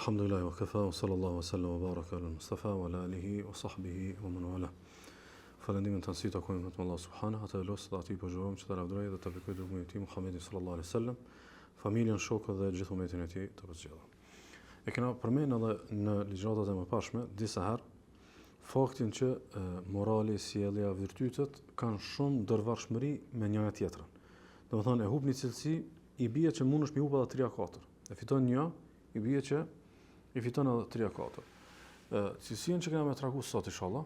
Alhamdulillah wa kafa wa sallallahu wa sallam wa baraka ala Mustafa wa ala alihi wa sahbihi wa man wala. Falënderimet tënësi i takojnë vetëm Allahut subhanahu atë e lus dhe atij i përgjërohem që ta lavdërojë dhe ta bekojë të dërguarin e tij Muhammedin sallallahu alaihi wasallam, familjen, shokët dhe gjithë umetin e tij të përzgjedhur. E kena përmend edhe në ligjëratat e mëparshme disa herë faktin që morali, sjellja, virtytet kanë shumë ndërvarshmëri me njëra tjetrën. Domethënë e hup një cilësi, i bie që mundesh me hup edhe 3 a 4. E fiton një, i bie që i fiton edhe 3 a 4. Cilësinë që kena me tregu sot inshallah,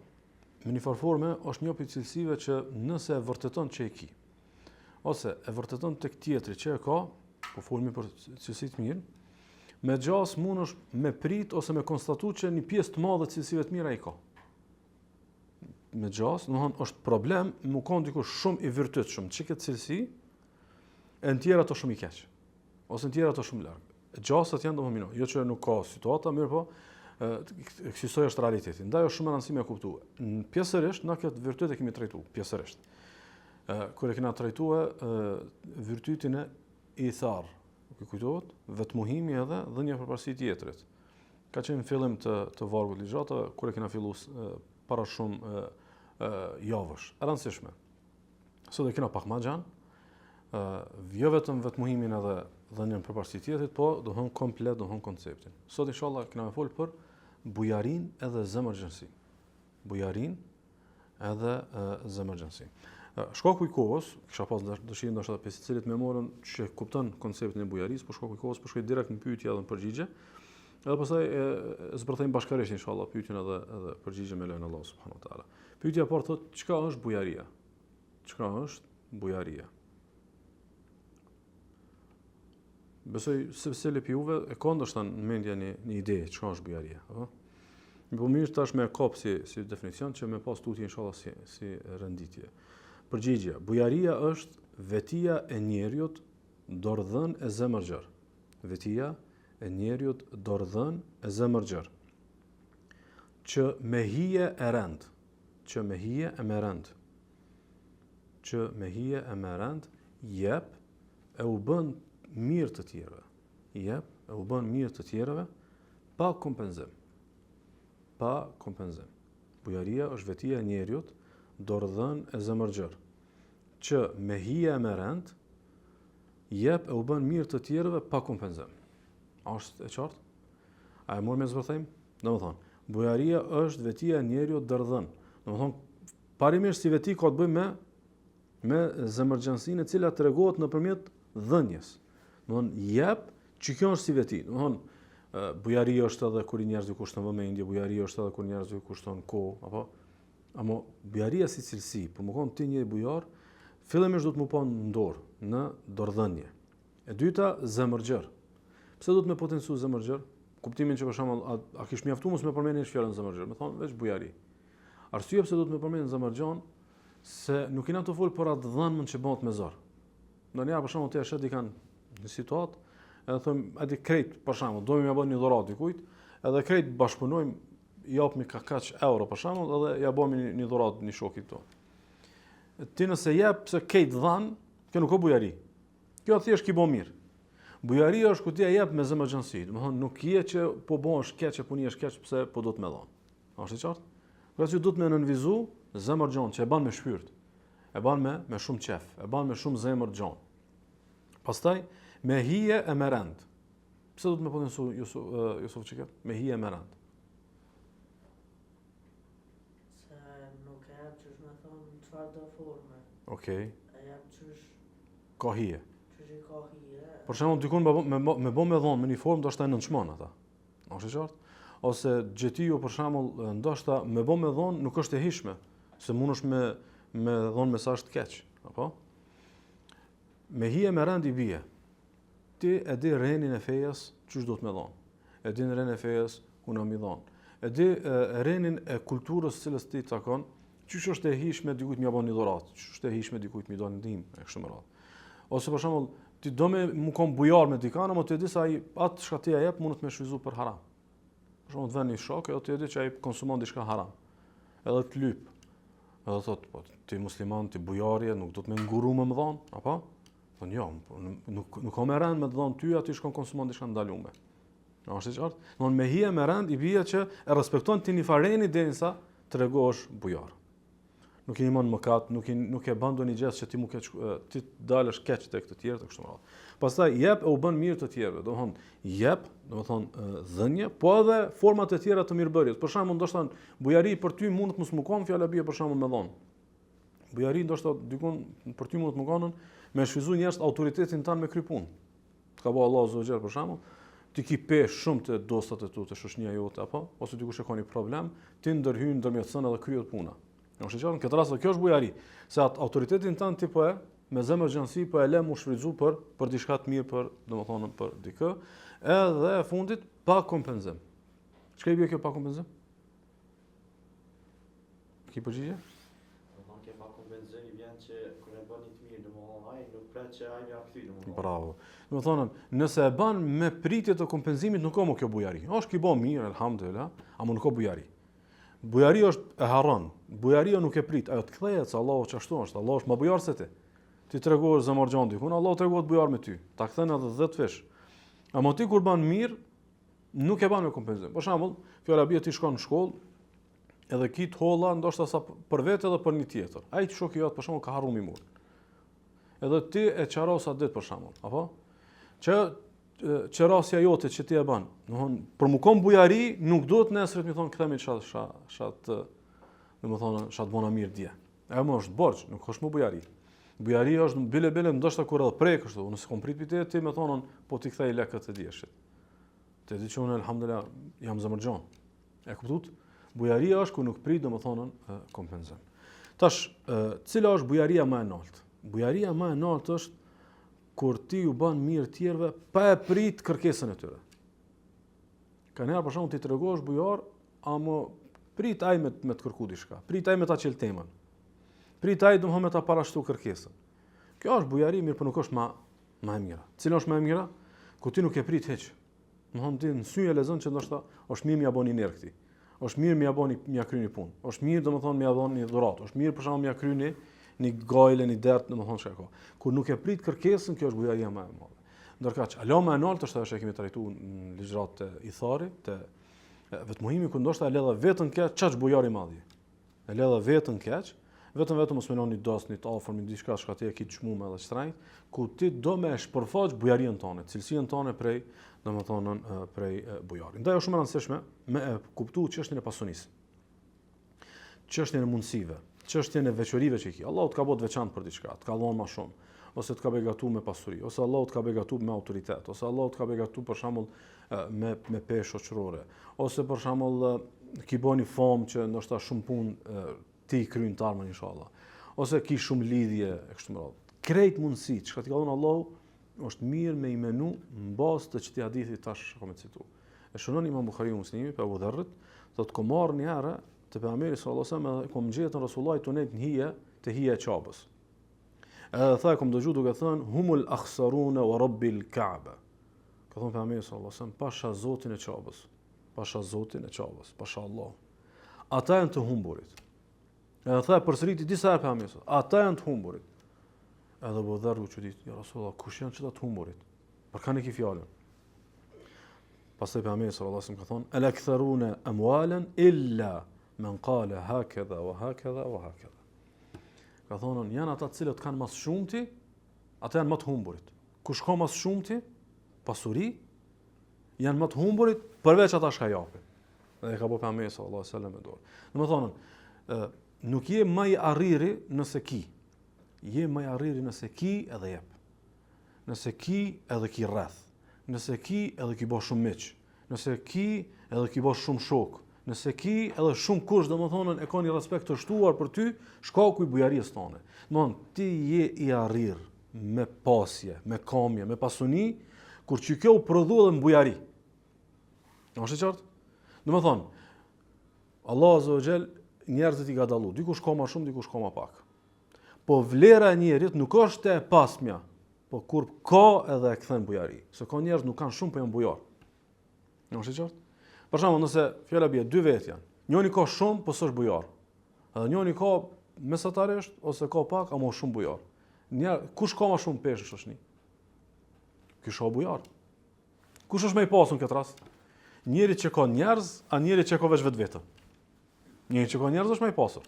në një farë forme është një prej cilësive që nëse e vërteton që e ki, ose e vërteton tek tjetri që e ka, po folmi për cilësi të mirë, me gjasë mundesh me prit ose me konstatu që një pjesë të madhe cilësive të mira i ka. Me gjasë, domethënë, është problem, me konë dikush shumë i virtytshëm, që këtë cilësi, e në tjera të shumë i keq, ose në tjera të shumë larg. Gjasat janë domethënë, jo që nuk ka situata, mirëpo, kësisoj është realiteti. Ndaj është shumë e rëndësishme me kuptu. Pjesërisht, na këtë virtyt e kemi trajtu, pjesërisht. Kur e kena trajtu virtytin e ithar, nuk ju kujtohet, vetëmohimi edhe dhënia përparësi tjetrit. Ka qenë në fillim të, të vargut ligjëratave, kur e kena fillu para shumë javësh. E rëndësishme. Sot e kena pak ma gjanë, jo vetëm vetëmohimin edhe dhënien përparësi tjetrit, po domethonë komplet domethonë konceptin. Sot inshallah kena me fol për bujarinë edhe zemërgjerësinë. Bujarinë edhe zemërgjerësinë. Shkaku i kohës, kisha pas dëshirë ndoshta edhe prej secilit me marrë që kupton konceptin e bujarisë, po shkaku i kohës po shkoj direkt në pyetje edhe në përgjigje. Edhe pastaj e, e zbërthejmë bashkarisht inshallah pyetjen edhe edhe përgjigjen me lejen e Allahut subhanahu wa taala. Pyetja e parë thotë çka është bujaria? Çka është bujaria? Besoj se secili prej juve e ka ndoshta në mendje një, një ide çka është bujaria, apo? Po mirë tash me kap si si definicion që me pas tutje inshallah si si renditje. Përgjigja, bujaria është vetia e njeriut dorëdhënë e zemërgjerë. Vetia e njeriut dorëdhënë e zemërgjerë. Që me hije e rend, që me hije e me rend, që me hije e me rend, jep e u bën mirë të tjerëve. Jep e u bën mirë të tjerëve pa kompenzim. Pa kompenzim. Bujaria është vetia e njeriut, dorëdhënë e zemërgjerë, që me hije e me rend, jep e u bën mirë të tjerëve pa kompenzim. A është e qartë? A e morëm me zbërthejmë? Domethonë, bujaria është vetia e njeriut dorëdhënë. Domethonë, parimisht si veti ka të bëjë me, me zemërgjerësinë e cila tregohet nëpërmjet dhënies. Domethonë, jep, që kjo është si veti. Domethonë, bujari është edhe kur njerëzve u kushton vëmendje, bujari është edhe kur njerëzve u kushton kohë, apo? Amo, bujaria si cilësi, për me konë ti njeri bujar, fillimisht duhet m'u pa në dorë, në dorëdhënie. E dyta, zemërgjerë. Pse duhet me potencu zemërgjerë? Kuptimin që për shembull, a, a kish mjaftu mos me përmend hiç fjalën zemërgjerë, me thonë veç bujari. Arsyeja pse duhet me përmend zemërgjerë, se nuk jena tu fol për atë dhënien që bëhet me zor. Ndonjëherë për shembull ti e sheh dikan në situatë, edhe thojmë, edhe krejt për shembull, dojmë me bë një dhuratë dikujt, edhe krejt bashkëpunojmë, japmi ka kaq euro për shembull, edhe ja bëjmë një, një dhuratë një shokit tonë. Ti nëse jep pse krejt dhanë, kjo nuk o bujari. Kjo thjesht ki bo mirë. Bujaria është kur ti e jep me zemërgjanësi, domethonë nuk je që po bëhesh keq e po nihesh keq pse po do të me dhon. A është e qartë? Pra që duhet me nënvizu zemërgjanë që e ban me shpirt. E ban me me shumë qef, e ban me shumë zemër gjanë. Pastaj me hije e me rend. Pse duhet me potencu Jusuf, Jusuf që Me hije e me rend. Se nuk e jep qysh me thonë në çfarë do forme. Okej. E jep qysh... Ka hije. Qysh i ka hije. Për shembull, dikun me, me, me bo me dhonë me një formë, ndoshta e nënçmon ata. A është e qartë? Ose gjetiu, për shembull, ndoshta me bo me dhonë nuk është e hijshme, se mundesh me, me dhonë mesazh të keq. Apo? Me hije me rend i bie. Ti e di renin e fejës qysh duhet me dhonë. E din renin e fejës ku na mi dhonë. E di e, renin e kulturës cilës ti takon, qysh është e hijshme dikujt me ja bo një dhuratë, qysh është e hijshme dikujt me dhon ndihmë, e kështu me radhë. Ose për shembull, ti do me mu kon bujar me dikan, ama ti e di se ai atë çka ti ja jep mundet me shfrytzu për haram. Për shembull, të vjen një shok, edhe ti e di që ai konsumon diçka haram. Edhe të lyp. Edhe thot, po ti musliman, ti bujar je, nuk do të me ngurru me më dhon, apo? Thonë, jo, po, nuk, nuk ka me rend me të dhonë ty, aty shkon konsumon diçka ndalume. A është e qartë? Domthon me hije me rend i bie që e respekton ti një farë reni derisa tregohesh bujar. Nuk i nimon mëkat, nuk i nuk e bën ndonjë gjest që ti mu keq ti dalësh keq tek të tjerët e kështu me radhë. Pastaj jep e u bën mirë të tjerëve, domthon jep, domthon dhënie, po edhe format e tjera të mirëbërjes. Për shembull, ndoshta bujari për ty mund të mos me kon fjala bie për shembull me dhon. Bujari ndoshta dikun për ty mund të me konën me shfrytzu njerëz autoritetin tan me kry punë. Të ka bo Allahu azze ve xhel për shembull, ti ki peshë shumë te dostat e tu, te shoqënia jote apo ose dikush e ka një problem, ti ndërhyn ndërmjetëson edhe kryhet puna. Është e qartë, në këtë rast kjo është bujari, se atë autoritetin tënd ti po e me zemërgjanësi po e le mu shfrytzu për për diçka të mirë për, domethënë për dikë, edhe e fundit pa kompenzim. Çka i bie kjo pa kompenzim? Ki përgjigje? Domethënë kjo pa kompenzim i vjen që kur e bën një të mirë, domethënë ai nuk pret që ai me ja kthy, domethënë. Bravo. Domethënë, nëse e bën me pritje të kompenzimit, nuk ka më kjo bujari. Është ki bë mirë, elhamdulillah, ama nuk ka bujari. Bujari është e harron. Bujaria nuk e prit, ajo të kthehet se Allahu qashtu është, Allahu është më bujar se ti. Ti tregohesh zemërgjan dikun, Allahu tregohet bujar me ty. Ta kthen edhe 10 fish. Ama ti kur bën mirë, nuk e bën me kompenzim. Për shembull, fjala bie ti shkon në shkollë, edhe ki të holla ndoshta sa për vete edhe për një tjetër. Ai shoki jot për shembull ka harru mi marr. Edhe ti e qeras atë ditë për shembull, apo? Që qerasja jote që ti e bën, domthon për mu kon bujari nuk duhet nesër të më thon kthemi çat sha shat domethënë çat bona mirë dje. Ajo më është borxh, nuk është më bujari. Bujari është bile bile ndoshta kur edhe prek kështu, unë s'kom prit pi ti me thonë po t'i kthej lekët e djeshit. Ti di që unë elhamdulillah jam zemërgjon. E kuptut? Bujaria është kur nuk prit, domethënë, kompenzim. Tash, cila është bujaria më e naltë? Bujaria më e naltë është kur ti ju bën mirë tjerëve pa e prit kërkesën e tyre. Kanjëherë për shembull ti tregohesh bujar, ama prit ai me, me të kërku diçka, prit ai me ta çel temën. Prit ai domethënë me ta parashtru kërkesën. Kjo është bujari, mirë, por nuk është ma, ma e mira. Cila është ma e mira? Kur ti nuk e prit hiç. Domethënë ti në sy e lexon që ndoshta është mirë m'ia bo një nder këtij. Është mirë m'ia bo një m'ia kry një punë. Është mirë domethënë m'ia dhon një dhuratë. Është mirë për shembull m'ia kry një një gajle, një dert, domethënë çka ka. Kur nuk e prit kërkesën, kjo është bujaria më e madhe. Ndërkaq, hala më e naltë është ajo që e kemi trajtu në ligjëratë te ithari, te vetëmohimi ku ndoshta e le dhe veten keq, qaq bujar i madh je. E le dhe veten keq, vetëm vetëm mos me lon një dost, një të afërm, një diçka çka ti e ki të çmume edhe shtrenjtë, ku ti do me e shpërfaq bujarinë tane, cilësinë tane prej, domethënë, prej bujarit. Ndaj është shumë e rëndësishme me e kuptu çështjen e pasunisë. Çështjen e mundësive, çështjen e veçorive që i ki. Allahu të ka bo të veçantë për diçka, të ka dhënë më shumë, ose të ka begatu me pasuri, ose Allahu të ka begatu me autoritet, ose Allahu të ka begatu për shembull me me peshë shoqërore, ose për shembull ki bo një famë që ndoshta shumë punë ti i kryen të ardhmen inshallah. Ose ki shumë lidhje e kështu me radhë. Krejt mundësi, çka t'i ka dhënë Allahu, është mirë me i menu në bazë të qëtij hadithi tash që kam e citu. E shënon Imam Buhariu Muslimi prej Ebu Dherrit, thotë kom ardh një herë te pejgamberi sallallahu alajhi wasallam edhe kom gjetë Resulullahin tu nejt në hije te hija e Qabës. Edhe tha e kom dëgju duke thënë humul akhsaruna wa rabbil Ka'ba. Ka thënë pejgamberi sallallahu alajhi wasallam pasha Zotin e Qabës. Pasha Zotin e Qabës, pasha Allah. Ata janë të humburit. Edhe tha e përsëriti disa herë pejgamberi Ata janë të humburit. Edhe Ebu Dherri u çudit, ja Rasulullah, kush janë qëta të humburit? Për kan e ki fjalën? Pastaj pejgamberi sallallahu alajhi wasallam ka thonë, "El aktharuna amwalan illa man qala hakadha wa hakadha wa hakadha." Ka thonë, janë ata të cilët kanë më së shumti, ata janë më të humburit. Kush ka më së shumti pasuri, janë më të humburit përveç ata çka japin. Dhe e ka bo pejgamberi sallallahu alajhi wasallam me dorë. Domethënë, nuk je më i arriri nëse ki. Je më i arriri nëse ki edhe jep. Nëse ki edhe ki rreth. Nëse ki edhe ki bo shumë miq. Nëse ki edhe ki bo shumë shok. Nëse ki edhe shumë kush, domethënë, e ka një respekt të shtuar për ty, shkaku i bujarisë tane. Domethënë, ti je i arrirë me pasje, me kamje, me pasuni, kur që kjo u prodhu edhe në bujari. A është e qartë? Domethënë, Allah Azza wa Jall njerëzit i ka dallu, dikush ka ma shumë, dikush ka ma pak. Po vlera e njerit nuk është e pasmja, po kur ka edhe e kthen bujari. Se ka njerëz nuk kanë shumë, po janë bujar. A është e qartë? Për shembull, nëse fjala bie dy vetë janë, njëri ka shumë, po s'është bujar. Edhe njëri ka mesatarisht ose ka pak, ama shumë bujar. Një kush ka më shumë peshë në shoqni? Ky është bujar. Kush është më i pasur në këtë rast? Njeri që ka njerëz, a njeri që ka veç vetveten? Njeri që ka njerëz është më i pasur.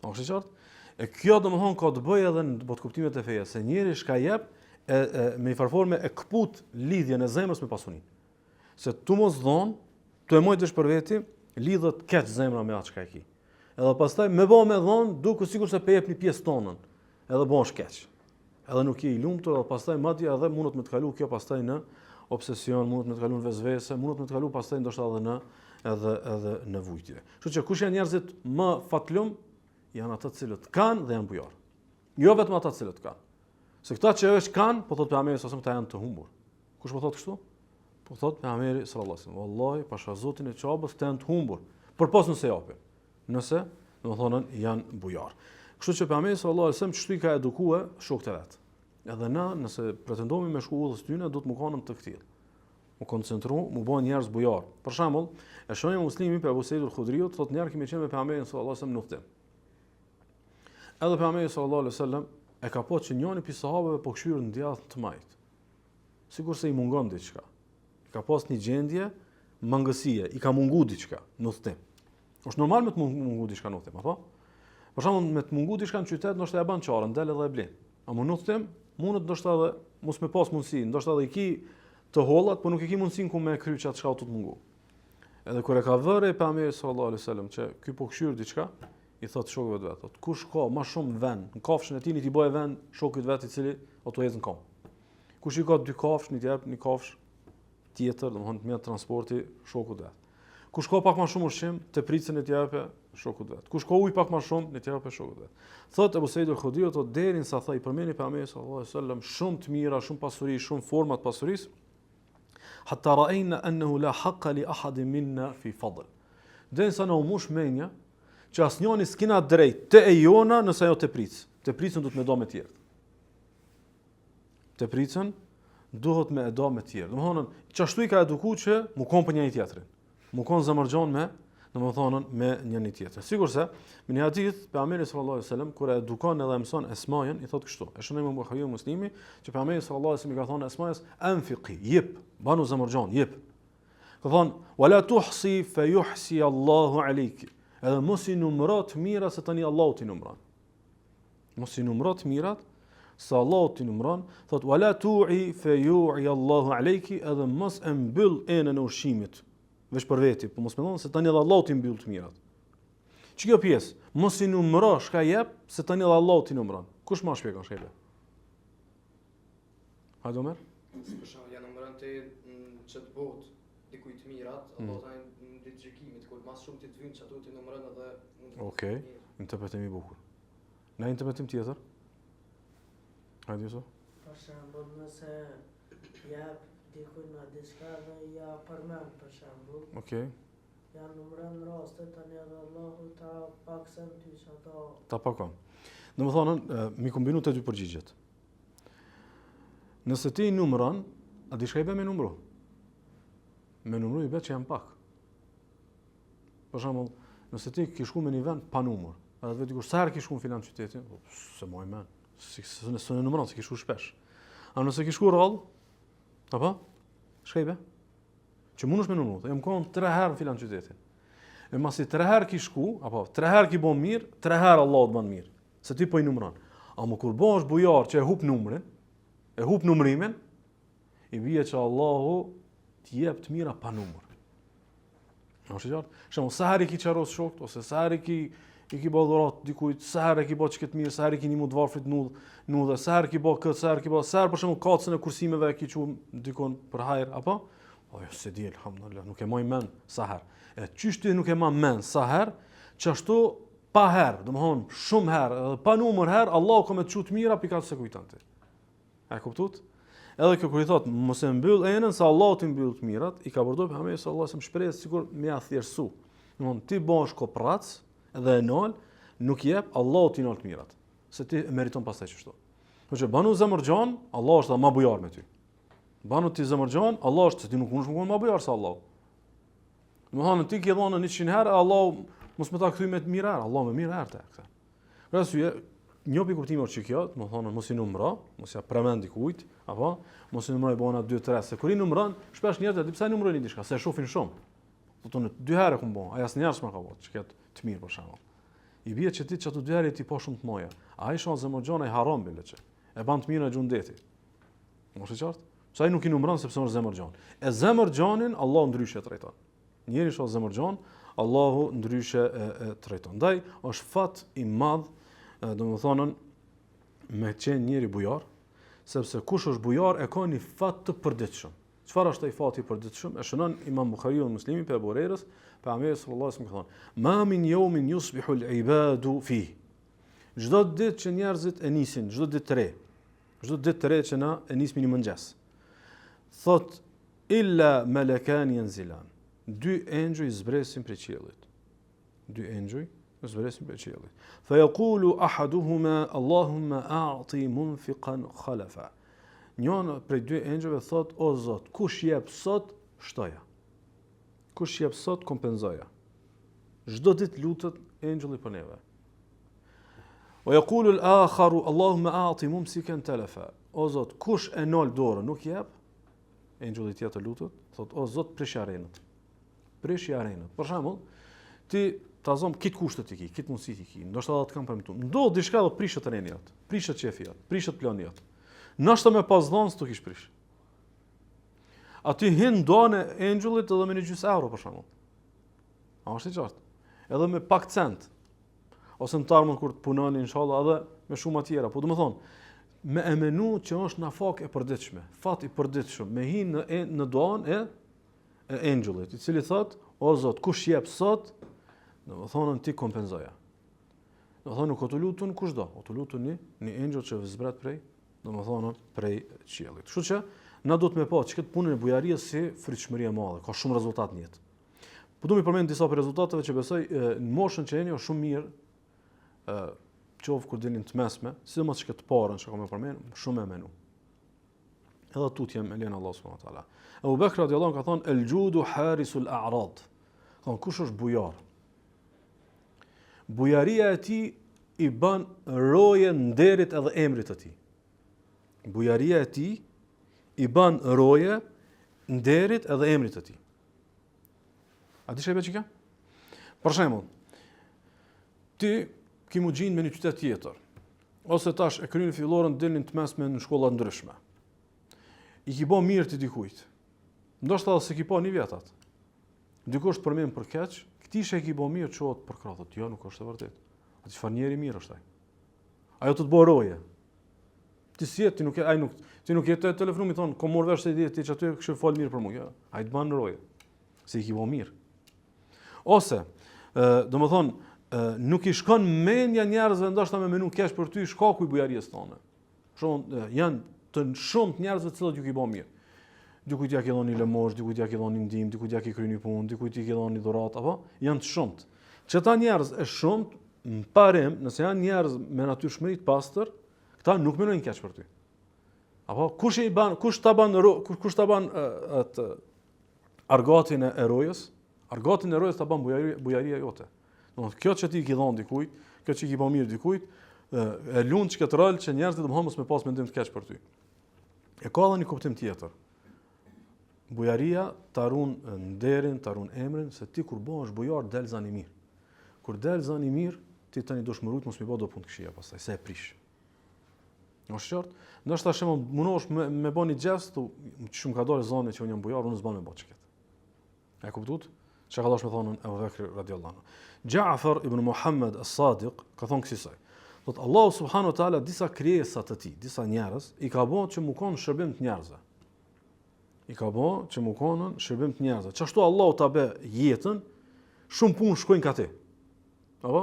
A është e qartë? E kjo domethonë ka të bëjë edhe në botëkuptimet e fejes, se njeri shka jep, e, e, me një farë forme e këput lidhjen e zemrës me pasuninë. Se tu mos dhonë, tu e mojt veç për veti, lidhet keq zemra me atë çka e ki. Edhe pastaj me bo me dhonë, duket sikurse pe jep një pjesë tonën, edhe bohesh keq. Edhe nuk je i lumtur, edhe pastaj madje edhe mundet me të kalu kjo pastaj në obsesion, mundet me të kalu në vesvese, mundet me të kalu pastaj ndoshta edhe në edhe edhe në vujtje. Kështu që kush janë njerëzit më fatlum, janë ata të cilët kanë dhe janë bujar. Jo vetëm ata të cilët kanë. Se këta që veç kanë, po thotë pejgamberi sallallahu alajhi wasallam, këta janë të humbur. Kush po thotë kështu? Po thotë pejgamberi sallallahu alajhi wasallam, wallahi pasha Zotin e Qabës këta janë të humbur. Përpos nëse japin. Nëse, domethonë, janë bujar. Kështu që pejgamberi sallallahu alajhi wasallam qështu i ka edukue shokët e vet. Edhe na, nëse pretendomi me shku udhës tyne, duhet me kanë të këtillë. Mu koncentru, mu bo njerëz bujar. Për shembull, e shënon Muslimi prej Ebu Seid el-Hudriut, thotë njëherë kemi qenë me pejgamberin sallallahu alajhi wasallam në udhëtim. Edhe pejgamberi sallallahu alajhi wasallam e ka pa që njëri prej sahabeve po kqyr në djathtë të majtë. Sikurse i mungon diçka. I ka pas një gjendje mangësie, i ka mungu diçka në udhëtim. Është normal me të mungu diçka në udhëtim, apo? Për shembull, me të mungu diçka në qytet, ndoshta ja bën çaren, del edhe e blen. Ama në udhëtim, mundet ndoshta edhe mos me pas mundësi, ndoshta edhe i ki të hollat, po nuk e ki mundësinë ku me kry çat çka tu të mungu. Edhe kur e ka vëre pejgamberi sallallahu alaihi wasallam që ky po kqyr diçka, i thot shokëve të vet, thot kush ka më shumë vend në kafshën e tij, t'i bëjë vend shokut vet i cili o tu ecë në kom. Kush i ka dy kafshë, t'i jap një kafshë tjetër, domethënë mjet transporti shokut vet. Kush ka pak më shumë ushqim, tepricën le t'ia japë shokut vet. Kush ka ujë pak më shumë, le t'ia japë shokut vet. Thot Ebu Seid el-Hudriu, thot deri sa tha i përmeni pejgamberi sallallahu alaihi wasallam shumë të mira, shumë pasuri, shumë forma të pasurisë. Hatta ra'ayna annahu la haqqa li ahadin minna fi fadl. Derisa na u mush menja që asnjëri s'kina drejt te e jona nëse ajo tepricë. Tepricën duhet me da me tjerë. Tepricën duhet me e da me tjerë. Domethënë, qashtu i ka eduku që mu konë për njëni tjetrin. Mu konë zemërgjon me, domethënë, me njëni tjetrin. Sikurse, me një hadith, pejgamberi sallallahu alaihi wasallam, kur e edukon edhe e mëson Esmajën, i thotë kështu, e shënon Imam Buhariu Muslimi, që pejgamberi sallallahu alaihi wasallam i ka thonë Esmajës, enfiqi, jip, banu zemërgjon, jip. Ka thonë, wala tuhsi fe juhsi Allahu alejki. Edhe mos i numëro të mira se tani Allahu t'i numëron. Mos i numëro të mirat, se Allahu t'i numëron, thot wala tu'i fe yu'i Allahu alayki, edhe mos e mbyll enën e ushqimit, veç për veti, po mos mendon se tani edhe Allahu t'i mbyll të mirat. Që kjo pjesë, mos i numëro çka jep, se tani edhe Allahu t'i numëron. Kush ma shpjegon çka jep? Hajde Omer? Si për shembull, ja numëron ti në qët botë dikujt të mirat, mm. apo tani në ditë gjykimit, kur mas shumë ti të vynë qaty ti numëron edhe mund të Okej, okay. interpretim i bukur. Në interpretim tjetër? Hajde Jusuf. Për shembull, nëse jep dikujt në diçka dhe ja përmend për shembull. Okej. Okay. Ja numëron rastet tani edhe Allahu ta pakson ty që ato ta pakon. Domethënë, mi kombinu të dy përgjigjet. Nëse ti i numëron, a di çka i bie me numëru? Me numëru i bie që janë pak. Për shembull, nëse ti ke shku me një vend pa numër, edhe të vet dikush sa herë ke shku në filan qytetin, po s'e maj men, si se s'e numëron, se ke shku shpesh. A nëse ke shku rrallë, apo? Çka i bie? Që mundesh me numëru, jam kon tre herë në filan qytetin. E masi tre herë ki shku, apo tre herë ki bo mirë, tre herë Allahu të bën mirë, se ti po i numëron. Ama kur bëhesh bujar që e hup numrin, e hup numrimin, i bie që Allahu të jep të mira pa numër. A është qartë? Shembull, sa herë i ki qeros shokët, ose sa herë i ki, i ki bo dhuratë dikujt, sa herë i ki bo që këtë mirë, sa herë i ki nimu të varfrit n'udhë, n'udhë, sa herë ki bo këtë, sa herë ki bo, sa herë për shembull kacën e kursimeve e ki çu dikun për hajr, apo? O, jo, s'e di, alhamdulillah, nuk e maj men sa herë. E qysh ti nuk e ma men sa herë, qashtu pa herë, domethonë, shumë herë, edhe pa numër herë, Allahu ka me të çu të mira, pika s'e kujton ti. A e kuptut? Edhe kjo kur i thot, mos e mbyll enën se Allahu t'i mbyll të mirat, i ka përdorur pejgamberi sallallahu alajhi wasallam shprehje sikur me ja thjeshtësu. Domthon ti bëhesh koprrac dhe e nal, nuk jep Allahu t'i nal të mirat, se ti e meriton pastaj qështu. Po që banu zemërgjon, Allahu është më bujar me ty. Banu ti zemërgjon, Allahu është se ti nuk mundesh me kon më bujar se Allahu. Domethënë ti ke dhënë 100 herë, Allahu mos me ta kthy me të mirë herë, Allahu me mirë herë ta kthen. Për arsye, Një prej kuptimeve është që kjo, domethonë, mos i numro, mos ja përmend dikujt, apo, mos i numro i bona 2, 3, se kur i numron, shpesh njerëzit, di pse i numrojnë diçka, se e shofin shumë. Do të thonë, dy herë e kum bo, ai asnjëherë s'ma ka bo, që këtë të mirë për shembull. I bie që ti që ato dy herë ti po shumë të moja. Ai shumë zemërgjon, ai harron bile që. E ban të mirën e gjun deti. Mos e qartë? Pse ai nuk i numron sepse është zemërgjon. E zemërgjonin Allahu ndryshe e trajton. Njeri që është zemërgjon, Allahu ndryshe e, e trajton. Ndaj është fat i madh, domethonë me qenë njeri bujar, sepse kush është bujar e ka një fat të përditshëm. Çfarë është ai fati i përditshëm? E shënon Imam Buhariu dhe Muslimi prej Ebu Hurejrës, pejgamberi sallallahu alajhi wasallam ka thonë: "Ma min yawmin yusbihu al-ibadu fi." Çdo ditë që njerëzit e nisin, çdo ditë të re, çdo ditë të re që na e nismi një mëngjes. Thot illa malakan yanzilan. Dy engjëj zbresin prej qiellit. Dy engjëj zbresin prej qiellit. Fa yaqulu ahaduhuma Allahumma a'ti munfiqan khalafa. Njëna prej dy engjëjve thot o Zot, kush jep sot, shtoja. Kush jep sot, kompenzoja. Çdo ditë lutet engjëlli për neve. Wa yaqulu al-akharu Allahumma a'ti mumsikan talafa. O Zot, kush e nal dorën, nuk jep? Engjëlli tjetër lutet, thot o Zot prishja renët. Prishja renët. Për shembull, ti ta zom kit kushtet i ki, kit mundësi i ki, ndoshta edhe të kanë premtuar. Ndodh diçka dhe prishet reni jot, prishet qefi jot, prishet plani jot. Ndoshta me pas dhënë s'tu kish prish. Aty hin n'duan e engjëllit edhe me një gjysë euro për shembull. A është i qartë? Edhe me pak cent. Ose në t'ardhmen kur të punoni inshallah edhe me shuma tjera. Po domethonë, me e menu që është nafakë e përditshme, fat i përditshëm, me hi në, e, në duan e, e engjëllit, i cili thot, o Zot, kush jep sot, domethonë ti kompenzoja. Domethonë, nuk o tu lutun kushdo, o tu lutun një, një engjëll që zbret prej, domethonë, prej qiellit. Kështu që, na duhet me pa që këtë punën e bujarisë si frytshmëri e madhe, ka shumë rezultat në jetë. Po du me përmend disa prej rezultateve që besoj në moshën që jeni është shumë mirë, ë qoftë kur dilni të mesme, sidomos që këtë parën që kam me përmend, shumë e menu. Edhe tutje me lejen e Allahut subhanahu wa taala. Ebu Bekr radiallahu anhu ka thonë el judu harisul a'rad. Ka thonë kush është bujar? Bujaria e tij i bën roje nderit edhe emrit të tij. Bujaria e tij i bën roje nderit edhe emrit të tij. A di çka i bie qikjo? Për shembull, ti ki mu gjind me një qytet tjetër, ose tash e kryni filloren dilni të mesme në shkolla ndryshme. I ki bo mirë ti dikujt. Ndoshta edhe s'e ki pa një vjet atë. Dikush të përmend për keq, këtij që i ki bo mirë çohet përkrah, thotë, jo, nuk është e vërtetë. A ti çfarë njeri i mirë është ai? Ajo të të bo roje. Ti si je, ti nuk e, ai nuk, ti nuk je te telefonu mi thonë, kom marrë vesh se ti ti që aty kishe fol mirë për mua. Jo, ai të ban roje. Se i ki bo mirë. Ose, ë, domethonë, ë, nuk i shkon mendja njerëzve ndoshta me menu keq për ty shkaku i bujarisë tonë. Shumë janë të shumtë njerëzve të cilët ju ki bo mirë. Dikujt ja ki dhënë një lëmosh, dikujt ja ki dhënë një ndihmë, dikujt ja ki kry një punë, dikujt i ki dhënë një dhuratë, apo janë të shumtë. Qëta njerëz e shumtë në parim, nëse janë njerëz me natyrshmëri të pastër, këta nuk menojnë keq për ty. Apo kush i ban, kush ta ban, kush, kush ta ban atë argatin e rojës? Argatin e rojës ta ban bujaria, bujaria jote. Do të kjo që ti i ke dhënë dikujt, kjo që i ke bën mirë dikujt, e lun që këtë rol që njerëzit do mos me pas mendim të keq për ty. E ka edhe një kuptim tjetër. Bujaria ta run nderin, ta run emrin, se ti kur bëhesh bujar del zani mirë. Kur del zani mirë, ti tani duhesh me rujt mos mi bë do punë të këqija pastaj, se e prish. Është qartë? Ndoshta shembull mundohesh me, me bë një gjest, tu shumë ka dalë zani që unë jam bujar, unë s'bën me bë çket. E kuptuat? Çka ka dashur me thonë Ebu Bekri radiallahu anhu. Ja'far ibn Muhammad as-Sadiq ka thonë kësisoj. Thot Allahu subhanahu wa taala disa krijesa të tij, disa njerëz i ka bën që mu kon shërbim të njerëzve. I ka bën që mu kon shërbim të njerëzve. Qashtu Allahu ta bë jetën, shumë punë shkojnë ka ti. Apo?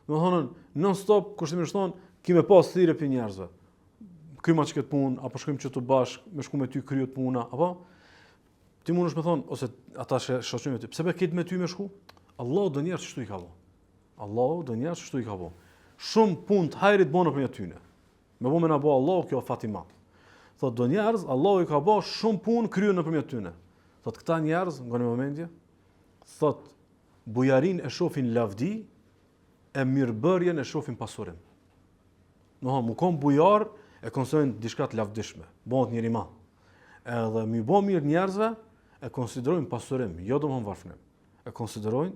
Domethonë, non stop, kushtimisht thonë, ki me pas thirrje prej njerëzve. Kryma që këtë punë, apo shkojmë që të bashkë, me shku me ty kryet puna, apo? Ti mundesh me thonë, ose ata që shoqërojnë me ty, pse be këtë me ty me shku? Allahu do njerëz qështu i ka bo. Allahu do njerëz qështu i ka bo. Shumë punë të hajrit bon nëpërmjet tyne. Me bo me na bo Allahu, kjo fat i madh. Thot do njerëz, Allahu i ka bo shumë punë kryen nëpërmjet tyne. Thot këta njerëz, nga një momenti, thot bujarin e shofin lavdi, e mirëbërjen e shofin pasurim. Domethonë, mu kon bujar e konsiderojnë diçka të lavdishme, bëhet njeri i madh. Edhe me i bo mirë njerëzve e konsiderojnë pasurim, jo domethonë varfnim. E konsiderojnë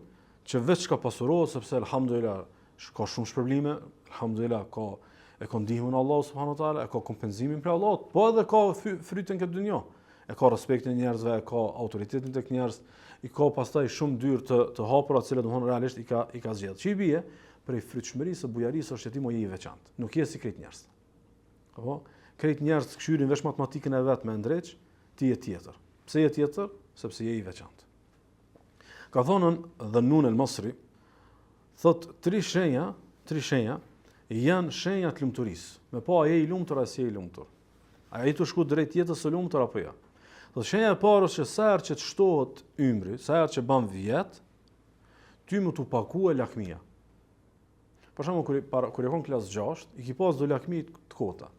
që veç çka pasurohet sepse elhamdulillah ka shumë shpërblime, elhamdulillah ka e ka ndihmën e Allahut subhanahu wa taala, e ka kompenzimin prej Allahut, po edhe ka frytin këtë dynja. E ka respektin e njerëzve, e ka autoritetin tek njerëz, i ka pastaj shumë dyer të të hapura, të cilat domthon realisht i ka i ka zgjedh. Që i bie prej frytshmërisë së bujarisë është që ti mo je i veçantë. Nuk je si krejt njerëz. Apo krejt njerëz kqyrin veç matematikën e vet me ndreq, ti je tjetër. Pse je tjetër? Sepse je i veçantë. Ka thonë Dhennun el Masri, thot tri shenja, tri shenja janë shenja të lumturisë. Me pa a je i lumtur a s'je i lumtur. A je tu shku drejt jetës së lumtur apo jo. Thot shenja e parë është që sa herë që të shtohet ymri, sa herë që ban vjet, ty me t'u pakue lakmia. Për shembull kur para kur je kon klas 6, i ki pas do lakmi të kota.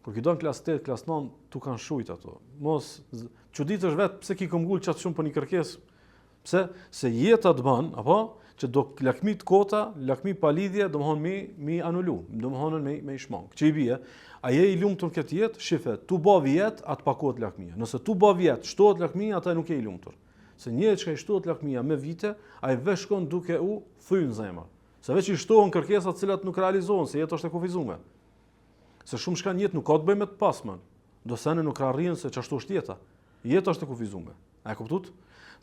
Kur ki dal klas 8, klas 9, t'u kanë shujt ato. Mos çuditesh vet pse ki këmbgul qaq shumë për një kërkesë. Pse? Se jeta të bën, apo që do lakmi të kota, lakmi pa lidhje, domethonë mi mi anulu, domethonë me me i shmang. Që i bie, a je i lumtur në këtë jetë? Shife, tu bë vjet, a të pakohet lakmia. Nëse tu bë vjet, shtohet lakmia, atëherë nuk je i lumtur. Se njeri që i shtohet lakmia me vite, ai veç shkon duke u thy në zemër. Se veç i shtohen kërkesat të cilat nuk realizohen, se jeta është e kufizuar. Se shumë çka në jetë nuk ka të bëjë me të pasmen. Do sene nuk arrihen se qashtu është jeta. Jeta është e kufizuar. A e kuptuat?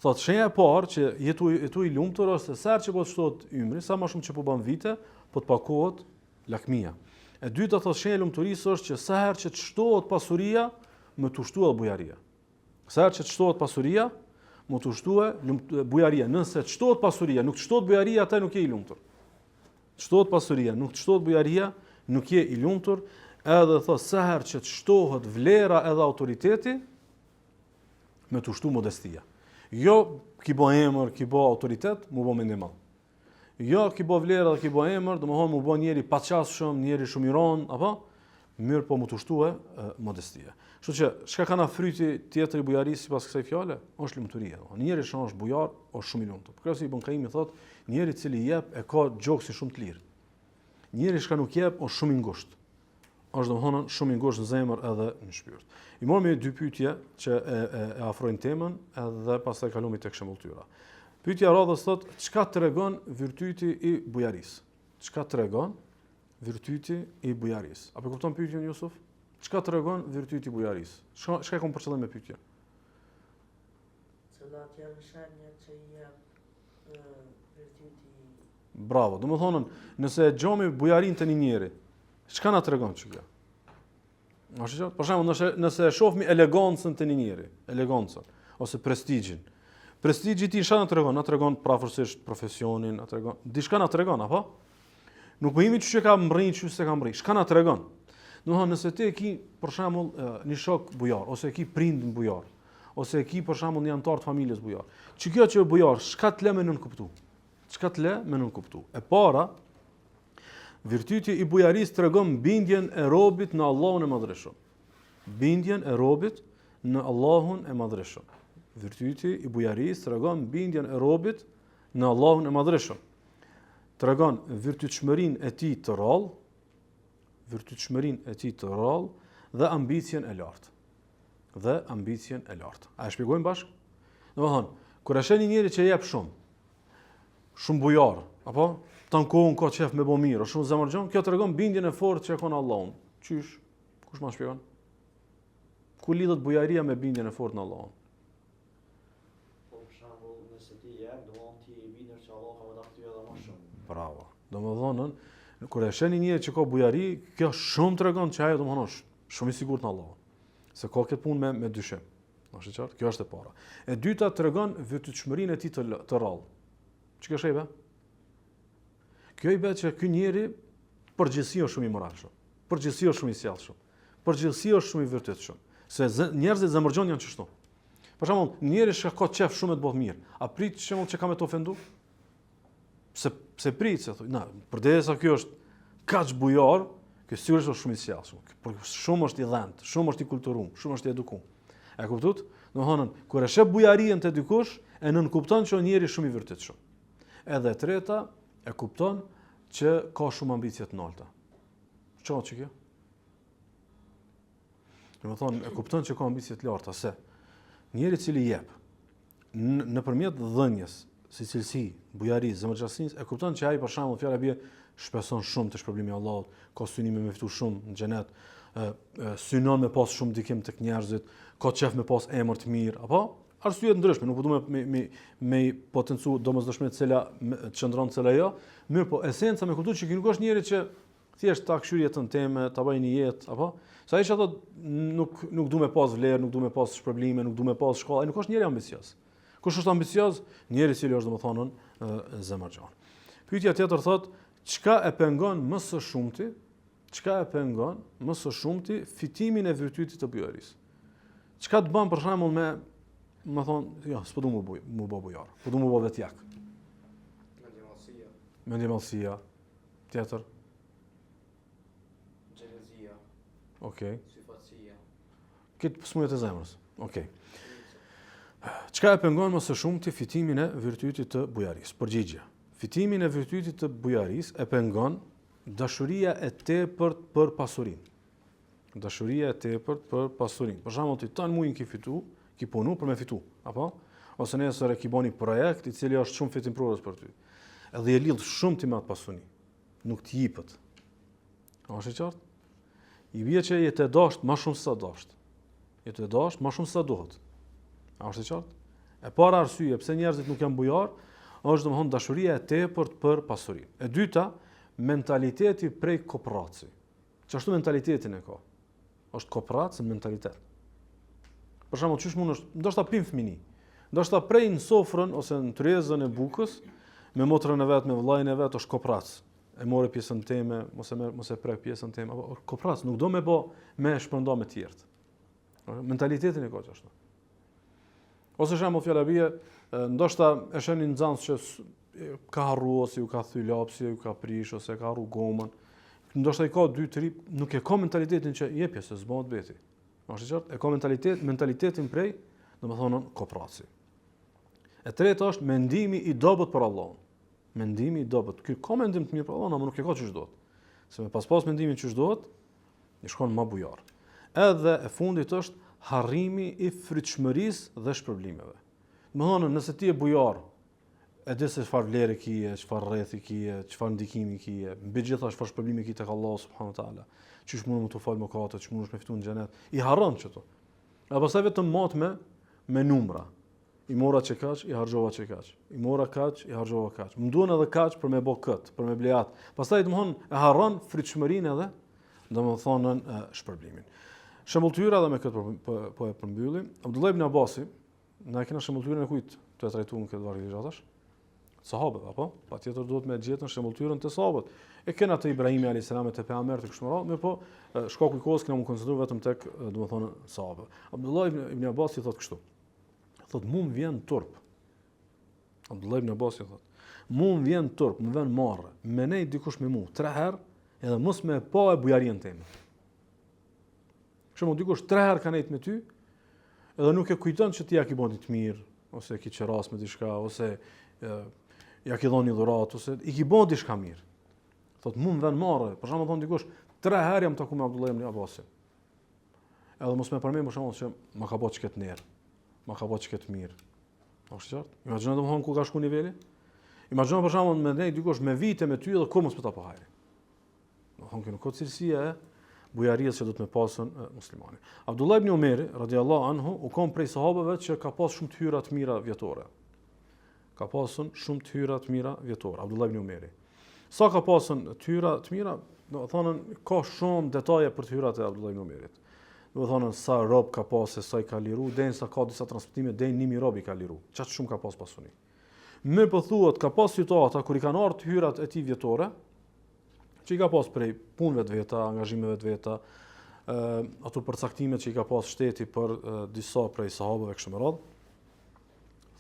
Thot shenja e parë që je tu je tu i lumtur është se sa herë që po të shtohet ymri, sa më shumë që po bën vite, po të pakohet lakmia. E dyta thot shenja e lumturisë është që sa herë që të shtohet pasuria, me t'u shtu edhe bujaria. Sa herë që të shtohet pasuria, me t'u shtue bujaria. Nëse të shtohet pasuria, nuk të shtohet bujaria, atëherë nuk je i lumtur. Të shtohet pasuria, nuk të shtohet bujaria, nuk je i lumtur. Edhe thot sa herë që të shtohet vlera edhe autoriteti, me t'u shtu modestia. Jo ki bo emër, ki bo autoritet, m'u bo mendjemadh. Jo, ki bo vlerë dhe ki bo emër, domethonë m'u bo njeri i paqasshëm, njeri shumë i ronë, apo? Mirëpo me t'u shtue modestia. Kështu që, çka ka na fryti tjetër i bujarisë sipas kësaj fjale? është lumturia. Njeri që është bujar, është shumë i lumtur. Për krejtë Ibn Kajimi thot, njeri i cili jep e ka gjoksin shumë të lirë. Njeri çka nuk jep, është shumë i ngushtë. është domethënë shumë i ngushtë në zemër edhe në shpirt. I marrim dy pyetje që e, e, e afrojnë temën edhe pastaj kalojmë tek shembulltyra. Pyetja e radhës thotë, çka tregon virtyti i bujarisë? Çka tregon virtyti i bujarisë? A po kupton pyetjen Jusuf? Çka tregon virtyti i bujarisë? Çka çka e kom për qëllim me pyetjen? Cilat janë shenjat që i jep virtyti Bravo. Domethonë, nëse e gjomi bujarinë te një njeri, çka na tregon që kjo? Është qartë? Për shembull, nëse nëse e shohmi elegancën te një njeri, elegancën ose prestigjin. Prestigji i tij çka na tregon? Na tregon prafërsisht profesionin, na tregon diçka na tregon, apo? Nuk po himi qysh e ka mrri, qysh s'e ka mrri. Çka na tregon? Domethonë, nëse ti e ki për shembull një shok bujar ose e ki prindin bujar, ose e ki për shembull një anëtar të familjes bujar. Që kjo që është bujar, çka të lë me nënkuptu? Çka të le me nënkuptu? E para, virtyti i bujarisë tregon bindjen e robit në Allahun e Madhërishëm. Bindjen e robit në Allahun e Madhërishëm. Virtyti i bujarisë tregon bindjen e robit në Allahun e Madhërishëm. Tregon virtytshmërinë e tij të rrallë, virtytshmërinë e tij të rrallë dhe ambicien e lartë. Dhe ambicien e lartë. A e shpjegojmë bashkë? Domethënë, kur e sheh një njeri që jep shumë, shumë bujar, apo? Tan kohën ka qef me bo mirë, shumë zemërgjon, kjo tregon bindjen e fortë që e ka në Allahun. Qysh? Kush ma shpjegon? Ku lidhet bujaria me bindjen e fortë në Allahun? Po për shembull, nëse ti jep, domethonë ti i bindur që Allahu ka me ta kthy edhe më shumë. Bravo. Domethonë, kur e sheh një njeri që ka bujari, kjo shumë tregon që ajo domethonë është shumë i sigurt në Allahun. Se ka këtë punë me me dyshim. Është e qartë? Kjo është e para. E dyta tregon virtytshmërinë e tij të të rrallë. Çka është e Kjo i bie që ky njeri përgjithësi është shumë i moralshëm. Përgjithësi është shumë i sjellshëm. Përgjithësi është shumë i virtytshëm. Se njerëzit zemërgjon janë qështu. Për shembull, njeri që ka qef shumë të bëhet mirë, a prit shembull që ka me të ofendu? Pse pse prit se thuj, na, përderisa ky është kaq bujar, ky sigurisht është shumë i sjellshëm, por shumë është i dhënt, shumë është i kulturum, shumë është i edukum. E kuptuat? Domethënë, kur e sheh bujarinë te dikush, e nënkupton që është njeri shumë i virtytshëm. Edhe e treta, e kupton që ka shumë ambicie të nalta. Qa që kjo? Domethonë, e kupton që ka ambicie të larta, se njeri i cili jep, nëpërmjet dhënies, si cilësi, bujarisë, zemërgjerësisë, e kupton që ai për shembull fjala bie shpreson shumë te shpërblimi i Allahut, ka synime me fitu shumë në xhenet, e, e, synon me pas shumë ndikim tek njerëzit, ka qef me pas emër të mirë, apo arsye të ndryshme, nuk po du me me me, me potencu domosdoshmërisht cila qëndron cila jo, mirëpo esenca me kuptu që ky nuk është njeri që thjesht ta kqyr jetën teme, ta bëj një jetë, apo? Se ai që thotë nuk nuk du me pas vlerë, nuk du me pas shpërblime, nuk du me pas shkollë, ai nuk është njeri ambicioz. Kush është ambicioz? Njeri i cili është domethënë zemërgjan. Pyetja tjetër thotë, çka e pengon më së shumti? Çka e pengon më së shumti fitimin e virtytit të bujarisë? Çka të bën për shembull me me thon, jo, s'po du mu buj, mu bë bujar, po du mu bë vetjak. Mendjemadhësia. Mendjemadhësia. Tjetër. Xhelozia. Okej. Okay. Syfaqësia. Këto sëmundjet e zemrës. Okej. Okay. Çka e pengon më së shumti fitimin e virtytit të bujarisë? Përgjigje. Fitimin e virtytit të bujarisë e pengon dashuria e tepërt për pasurinë. Dashuria e tepërt për pasurinë. Për shembull, ti tan mujin ki fitu, ki punu për me fitu, apo? Ose nesër e ki bo një projekt i cili është shumë fitimprurës për ty. Edhe je lidh shumë ti me atë pasuni. Nuk të jipet. A është e qartë? I bie që je tu e dasht ma shumë se sa dasht. Je tu e dasht ma shumë se sa duhet. A është e qartë? E para arsye pse njerëzit nuk janë bujar, është domthon dashuria e tepërt për pasurinë. E dyta, mentaliteti prej koprraci. Qashtu mentalitetin e ka. Është koprrac në mentalitet. Për shembull, qysh mund është, ndoshta prej fëmini. Ndoshta prej në sofrën ose në tryezën e bukës me motrën e vet, me vëllain e vet është koprrac. E more pjesën teme, mos e merr, mos e prek pjesën teme, apo koprrac, nuk do me bë me shpërnda me tjerët. Mentalitetin e ka qashtu. Ose shembull fjala bie, ndoshta e sheh një nxënës që ka harru ose ju ka thy lapsi, ju ka prish ose ka harru gomën. Ndoshta i ka 2 3, nuk e ka mentalitetin që jepje se s'bohet beti. Është e qartë? E ka mentalitet, mentalitetin prej, domethënë koprraci. E treta është mendimi i dobët për Allahun. Mendimi i dobët. Ky ka mendim të mirë për Allahun, ama nuk e ka qysh duhet. Se me pas pas mendimin qysh duhet, Ish kon ma bujar. Edhe e fundit është harrimi i frytshmërisë dhe shpërblimeve. Domethonë, nëse ti je bujar, e di se çfarë vlere kije, çfarë rrethi kije, çfarë ndikimi kije, mbi gjitha çfarë shpërblimi kije tek Allahu subhanahu wa taala. Qysh mund me t'u fal mëkatet, qysh mundesh me fitu në xhenet. I harron qëto. E pastaj vetëm mat me me numra. I mora që kaq, i harxhova që kaq. I mora kaq, i harxhova kaq. Më duhen edhe kaq për me bë kët, për me ble atë. Pastaj domthon e harron frytshmërinë edhe domethënë shpërblimin. Shembulltyra edhe me këtë po, po, po e përmbyllim. Abdullah ibn Abbasi, na e kena shembulltyrën e kujt tu e trajtuar në këtë varg ligjëratash? Sahabët, apo? Patjetër duhet me gjetën shembulltyrën te sahabët. E kena te Ibrahimi alayhis salam te pejgamberët e kështu me radhë, mirëpo shkaku i kohës kena mu koncentru vetëm tek, domethënë, sahabët. Abdullah ibn, ibn Abbasi thotë kështu. Thot, mu më vjen turp. Abdullah ibn Abbas thot, mu më vjen turp, më vjen marre, me nej dikush me mu, tre herë, edhe mos me pa e bujarinë teme. Shembull, dikush tre herë ka nejt me ty, edhe nuk e kujton që ti ja ki bo një të mirë, ose ki qeras me diçka, ose e, ja ki dhonë një dhuratë, ose i ki bo diçka mirë. Thot, mu më vjen marre, për shembull thonë dikush, tre herë jam taku me Abdullah ibn Abbasin. Edhe mos me përmend për shembull që ma ka bërë qët nder, ma ka bërë qët mirë. A është qartë? Imagjino domthon ku ka shku niveli? Imagjino për shembull me nej dikush me vite me ty edhe kurrë mos me ta pa hajrin. Domthon kjo nuk ka cilësia e bujarisë që do të me pasën muslimani. Abdullah ibn Umeri radiallahu anhu u kon prej sahabëve që ka pas shumë të hyra të mira vjetore. Ka pasën shumë të hyra të mira vjetore, Abdullah ibn Umeri. Sa ka pasën të hyra të mira, domethonë, ka shumë detaje për të hyrat e Abdullah ibn Umerit. Domethonë, sa rob ka pasë, sa i ka liru, deri sa ka disa transmetime, deri 1000 rob i ka liru. Qaq shumë ka pas pasuni. Mirëpo thuhet, ka pas situata, kur i kanë ardhë të hyrat e tij vjetore, që i ka pas prej punëve të veta, angazhimeve të veta, ato përcaktimet që i ka pas shteti për disa prej sahabëve kështu me radhë,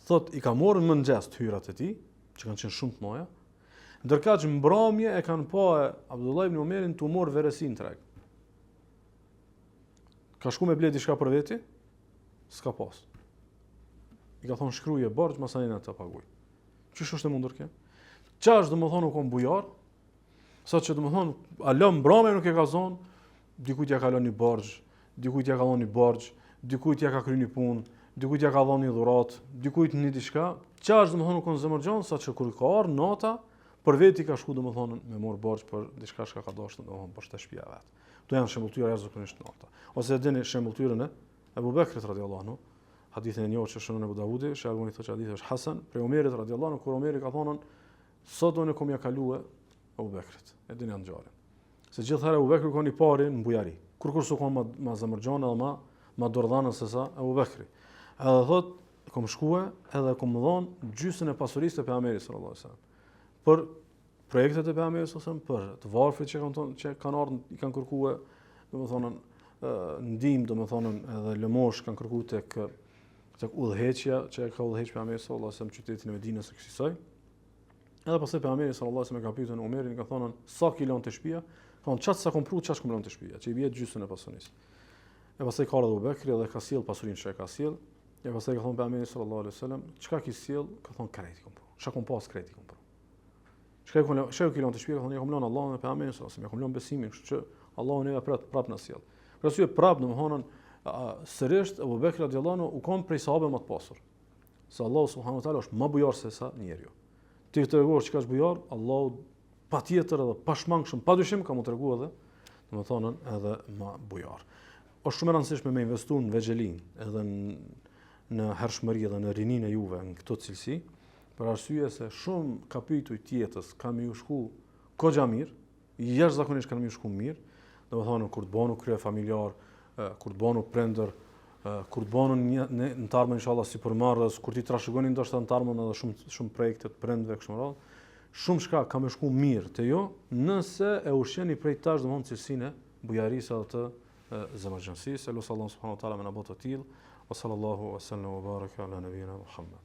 Thot, i ka marrë në mëngjes të hyrat e tij, që kanë qenë shumë të mëdha. Ndërkaq mbrëmje e kanë pa Abdullah ibn Omerin tu marrë veresi në treg. Ka shku me ble diçka për veti? S'ka pas. I ka thonë shkruje borxh, masanej ta paguj. Qysh është e mundur kjo? Qaq domethonë u kon bujar? Sa që domethonë, hala mbrame nuk e ka zonë, dikujt ja ka lënë një borxh, dikujt ja ka dhënë një borxh, dikujt ja ka kry një punë, dikujt ja ka dhënë një dhuratë, dikujt një diçka, qaq domethonë u konë zemërgjon, sa që kur ka ardhë nata, për veti ka shku domethonë me morë borxh për diçka çka ka dashtë domethonë për te shpia vet. Këto janë shembulltyra jashtëzakonisht të larta. Ose e dini shembulltyrën e Ebu Bekrit radiallahu anhu, hadithin e njohur që shënon Ebu Davudi, Sheh Albani thotë që hadithi është hasen, prej Omerit radiallahu anhu, kur Omeri ka thonë, sot unë kom ja kalue Ebu Bekrit, e dini atë ngjarje. Se gjithherë Ebu Bekri u kon i pari në bujari. Kurrkush s'u kon ma, ma zemërgjon edhe ma, ma dorëdhanës se sa Ebu Bekri. Edhe thot, kom shkue edhe kom dhonë gjysën e pasurisë të pejgamberit sallallahu alaihi wasallam. Për projektet e pejgamberit sallallahu alaihi wasallam, për të varfrit që kanë thonë që kanë ardhur i kanë kërkuar, domethënë ndihmë, domethënë edhe lëmosh kanë kërkuar tek tek udhëheqja që e ka udhëheq pejgamberi sallallahu alaihi wasallam qytetin e Medinës e kësaj. Edhe pastaj pejgamberi sallallahu alaihi wasallam e ka pyetur Omerin, ka thonë sa ki lënë te shtëpia? Ka thonë qaq sa kom pru, qaq kom lënë te shtëpia, që i bie gjysmën e pasurisë. E pastaj ka ardhur Ebu Bekri dhe ka sjell pasurinë që e ka sjell. E pastaj ka thonë pejgamberi sallallahu alaihi wasallam, çka ki sjell? Ka thonë krejt i kom pru. Çka kom pas krejt i kom pru. Çka i kom lënë, çka ki lënë te shtëpia? Ka thonë ja kom lënë Allahun dhe pejgamberin sallallahu alaihi wasallam, ja kom lënë besimin, kështu që Allahu neve prap prap na sjell. Për arsye prap domethënë sërisht Ebu Bekri radiallahu anhu u kon prej sahabëve më të pasur. Se Allahu subhanahu wa taala është më bujar se sa njeriu. Ti të tregosh çka është bujar, Allahu patjetër edhe pashmangshëm, padyshim ka m'u tregu edhe, domethënë edhe më bujar. Është shumë e rëndësishme me investu në vegjëlin, edhe në në hershmëri edhe në rininë e juve në këto cilësi, për arsye se shumë kapituj të jetës kanë me ju shku kogja mirë, jashtëzakonisht kanë me ju shku mirë, domethënë kur të bënu kryefamiljar, kur të bënu prindër, kur të bënu një, në, në të ardhmen inshallah sipërmarrës, kur t'i trashëgoni ndoshta në të ardhmen edhe shumë shumë projekte të prindve kështu me radhë, shumë shka ka me shku mirë te ju, nëse e ushqeni prej tash domethënë cilësinë e bujarisë edhe të zemërgjanësisë, e lus Allahun subhanahu wa taala me na bë të tillë, wa sallallahu wa sallam wa baraka ala nabina Muhammad.